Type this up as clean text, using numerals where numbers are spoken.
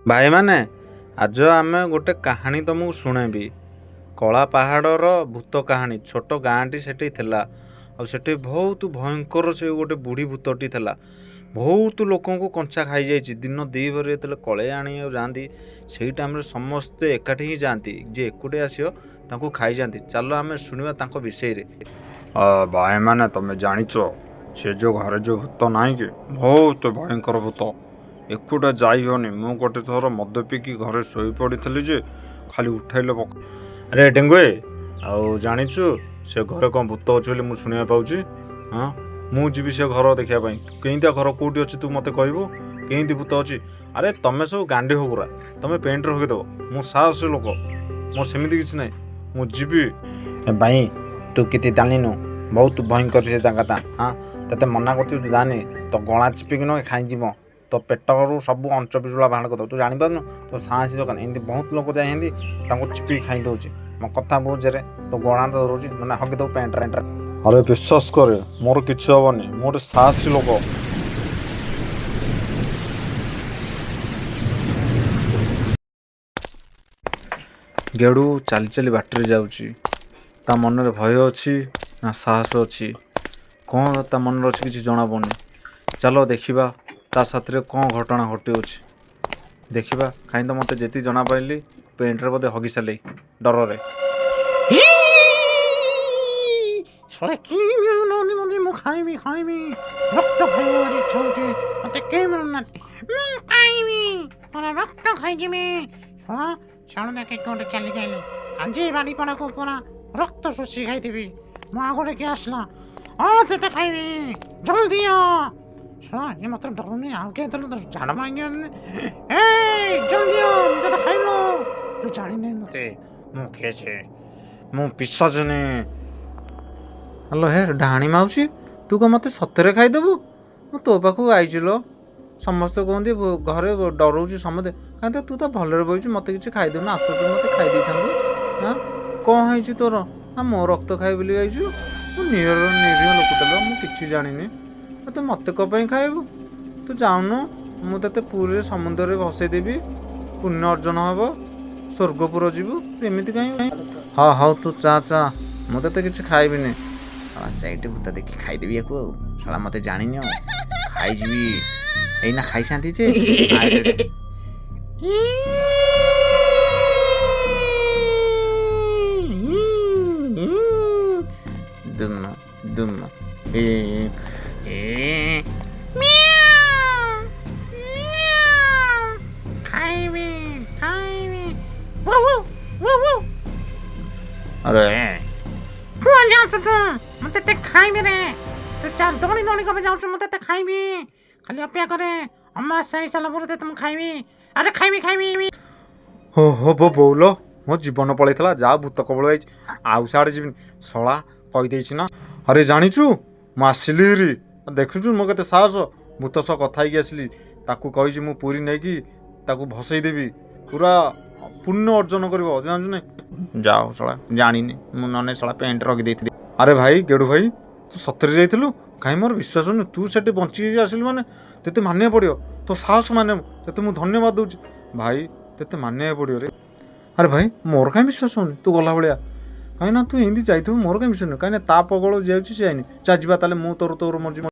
ଭାଇମାନେ, ଆଜ ଆମେ ଗୋଟେ କାହାଣୀ ତମକୁ ଶୁଣେଇବି। କଳା ପାହାଡ଼ର ଭୂତ କାହାଣୀ। ଛୋଟ ଗାଁଟି ସେଠି ଥିଲା, ଆଉ ସେଠି ବହୁତ ଭୟଙ୍କର ସେ ଗୋଟେ ବୁଢ଼ୀ ଭୂତଟି ଥିଲା। ବହୁତ ଲୋକଙ୍କୁ କଞ୍ଚା ଖାଇଯାଇଛି। ଦିନ ଦ୍ୱିପହରେ ଯେତେବେଳେ କଳେଇ ଆଣିବାକୁ ଯାଆନ୍ତି, ସେଇ ଟାଇମ୍ରେ ସମସ୍ତେ ଏକାଠି ହିଁ ଯାଆନ୍ତି। ଯିଏ ଏକୁଟିଆ ଆସିବ ତାଙ୍କୁ ଖାଇଯାଆନ୍ତି। ଚାଲ ଆମେ ଶୁଣିବା ତାଙ୍କ ବିଷୟରେ। ଭାଇମାନେ, ତମେ ଜାଣିଛ ସେ ଯେଉଁ ଘରେ ଯେଉଁ ଭୂତ ନାହିଁ କି, ବହୁତ ଭୟଙ୍କର ଭୂତ। ଏକୁଟିଆ ଯାଇ ହେବନି। ମୁଁ ଗୋଟେ ଥର ମଦ ପିଇକି ଘରେ ଶୋଇପଡ଼ିଥିଲି ଯେ ଖାଲି ଉଠାଇଲେ। ଆରେ ଡେଙ୍ଗୁଏ, ଆଉ ଜାଣିଛୁ ସେ ଘରେ କ'ଣ ଭୂତ ଅଛି ବୋଲି ମୁଁ ଶୁଣିବାକୁ ପାଉଛି? ହଁ, ମୁଁ ଯିବି ସେ ଘର ଦେଖିବା ପାଇଁ। କେମିତିଆ ଘର, କେଉଁଠି ଅଛି, ତୁ ମୋତେ କହିବୁ କେମିତି ଭୂତ ଅଛି? ଆରେ ତମେ ସବୁ ଗାଣ୍ଡି ହଗୁରା, ତମେ ପେଣ୍ଟରେ ହଗିଦେବ। ମୁଁ ସାହସୀ ଲୋକ, ମୋର ସେମିତି କିଛି ନାହିଁ, ମୁଁ ଯିବି। ଭାଇ, ତୁ କେତେ ଜାଣିନୁ, ବହୁତ ଭୟଙ୍କର ସେ ଜାଗାଟା। ହଁ, ତତେ ମନା କରୁଛି, ତୁ ଜାନି। ତୋ ଗଳା ଚିପିକି ନ ଖାଇଯିବ, ତୋ ପେଟରୁ ସବୁ ଅଞ୍ଚ ପିଛୁଳା ବାହାର କରିଦେବ। ତୁ ଜାଣିପାରୁନୁ, ତୋ ସାହସୀ ଦୋକାନ। ଏମିତି ବହୁତ ଲୋକ ଯାଇଛନ୍ତି, ତାଙ୍କୁ ଚିପିକି ଖାଇ ଦେଉଛି। ମୋ କଥା ବୁଝରେ, ତୋ ଗଳା ତ ଧରୁଛି ମାନେ ହଗିଦେବୁ ପ୍ୟାଣ୍ଟରେ। ଆରେ ବିଶ୍ୱାସ କରେ, ମୋର କିଛି ହେବନି, ମୁଁ ଗୋଟେ ସାହସୀ ଲୋକ। ଗେଡ଼ୁ ଚାଲି ଚାଲି ବାଟରେ ଯାଉଛି। ତା ମନରେ ଭୟ ଅଛି ନା ସାହସ ଅଛି, କ'ଣ ତା ମନରେ ଅଛି କିଛି ଜଣାପଡ଼ୁନି। ଚାଲ ଦେଖିବା ତା ସାଥିରେ କ'ଣ ଘଟଣା ଘଟିଅଛି ଦେଖିବା। କାହିଁ ତ ମୋତେ ଯେତିକି ଜଣାପଡ଼ିଲି, ପେଣ୍ଟରେ ବୋଧେ ହଗି ସାରିଲି ଡରରେ। ଶଳା, କେହି ମିଳୁନାହାନ୍ତି ମୋତେ। ମୁଁ ଖାଇବି ଖାଇବି, ରକ୍ତ ଖାଇବାକୁ ଇଚ୍ଛା ହେଉଛି। ମୋତେ କେହି ମିଳୁନାହାନ୍ତି, ମୁଁ ଖାଇବି, ମୋର ରକ୍ତ ଖାଇଯିବି। ଶଳା, ସିଆଡ଼ୁ ଦେଖେ ଗୋଟେ ଚାଲିକି ଆଇଲେ। ଆଜି ବାରିପଡ଼ାକୁ ପୁରା ରକ୍ତ ଶୋଷି ଖାଇଥିବି ମୁଁ। ଆଗରେ କିଏ ଆସିଲା? ହଁ, ତତେ ଖାଇବି, ଜଲ୍ଦି ଆ। ଶଳା, ଏ ମୋତେ ଡରୁନି। ଆଉ କିଏ ଏତେ ଝାଡ଼ ଭାଙ୍ଗି? ଏଇ ଜଲ୍ଦି ଆ, ମୁଁ ତତେ ଖାଇଲୁ। ତୁ ଜାଣିନି ମୋତେ, ମୁଁ କିଏ? ସେ ମୁଁ ପିଶାଚିନୀ। ହ୍ୟାଲୋ, ହେ ଡାହାଣୀ ମାଉସୀ, ତୁ କ'ଣ ମୋତେ ସତରେ ଖାଇଦେବୁ? ମୁଁ ତୋ ପାଖକୁ ଆଇଛି ଲୋ। ସମସ୍ତେ କୁହନ୍ତି ଘରେ ଡରଉଛି ସମସ୍ତେ। କାହିଁ ତ ତୁ ତ ଭଲରେ ବଇଛୁ, ମୋତେ କିଛି ଖାଇଦେଉନୁ। ଆସୁଛୁ ମୋତେ ଖାଇ ଦେଇଥାନ୍ତୁ। ହଁ, କ'ଣ ହେଇଛି ତୋର? ନା ମୋ ରକ୍ତ ଖାଇ ବୋଲି ଆଇଛୁ? ମୁଁ ନିରୀହ ନିରୀହ ଲୋକଟା ଲୋ, ମୁଁ କିଛି ଜାଣିନି। ଆଉ ତୁ ମୋତେ କ'ଣ ପାଇଁ ଖାଇବୁ? ତୁ ଯାଉନୁ, ମୁଁ ତୋତେ ପୁରୀରେ ସମୁଦ୍ରରେ ଭସେଇ ଦେବି, ପୁଣ୍ୟ ଅର୍ଜନ ହେବ, ସ୍ୱର୍ଗପୁର ଯିବୁ। ତୁ ଏମିତି କାହିଁ? ହଁ ହଉ, ତୁ ଚା ଚା, ମୁଁ ତୋତେ କିଛି ଖାଇବିନି। ଶଳା, ସେଇଠି ଭୂତ ଦେଖି ଖାଇଦେବି ୟାକୁ। ଆଉ ଶଳା ମୋତେ ଜାଣିନି, ଆଉ ଖାଇଯିବି। ଏଇନା ଖାଇସାନ୍ତି ଯେ ଆଇଲେ। ଦୁମ ଦୁମ ଏ ଏ। ଖାଇବି ଖାଇବି, ୱାଉ ୱାଉ ୱାଉ। ଆରେ କୁଆଡ଼େ ଯାଉଛୁ ତୁ? ମୁଁ ତତେ ଖାଇବି ରେ। ତୁ ଚା ଦୌଡ଼ି ଦୌଡ଼ି କବେ ଯାଉଛୁ? ମୁଁ ତତେ ଖାଇବି, ଖାଲି ଅପେକ୍ଷା କରେ। ଅମାବାସ୍ୟା ହେଇସାରିଲା ପରେ ତତେ ମୁଁ ଖାଇବି। ଆରେ ଖାଇବି ଖାଇବି। ହୋ ହୋ ବୋ ବୋଉଲ, ମୋ ଜୀବନ ପଳେଇଥିଲା। ଯାହା ଭୂତ କବଳ ହେଇଛି, ଆଉ ସିଆଡ଼େ ଯିବିନି। ଶଳା କହିଦେଇଛି ନା। ଆରେ ଜାଣିଛୁ, ମୁଁ ଆସିଲି ହେରି। ଦେଖୁଛୁ ମୋ କେତେ ସାହସ, ଭୂତ ସହ କଥା ହେଇକି ଆସିଲି। ତାକୁ କହିଛି ମୁଁ ପୁରୀ ନେଇକି ତାକୁ ଭସେଇ ଦେବି, ପୁରା ପୁଣ୍ୟ ଅର୍ଜନ କରିବ, ଜାଣିଛୁ ନାଇଁ? ଯାଉ ଶଳା ଜାଣିନି, ମୁଁ ନହେଲେ ଶଳା ପ୍ୟାଣ୍ଟ ରଖିଦେଇଥିଲି। ଆରେ ଭାଇ, ଗେଡ଼ୁ ଭାଇ, ତୁ ସତରେ ଯାଇଥିଲୁ? କାହିଁ ମୋର ବିଶ୍ୱାସ ହଉନି। ତୁ ସେଠି ବଞ୍ଚିକି ଆସିଲୁ ମାନେ ତତେ ମାନିବାକୁ ପଡ଼ିବ। ତୋ ସାହସ ମାନେ ତତେ ମୁଁ ଧନ୍ୟବାଦ ଦେଉଛି ଭାଇ, ତତେ ମାନିବାକୁ ପଡ଼ିବ ରେ। ଆରେ ଭାଇ, ମୋର କାହିଁ ବିଶ୍ୱାସ ହଉନି ତୁ ଗଲା ଭଳିଆ। କାହିଁକି ନା ତୁ ଏମିତି ଯାଇଥିବୁ, ମୋର କାହିଁ ବିଶ୍ୱାସ ହଉନି। କାହିଁକି ନା ତା ପଗଳ ଯାଉଛି, ସେ ଯାଇନି। ଚାଲ ଯିବା ତାହେଲେ, ମୁଁ ତୋର ତୋର ମୋର ଯିବି।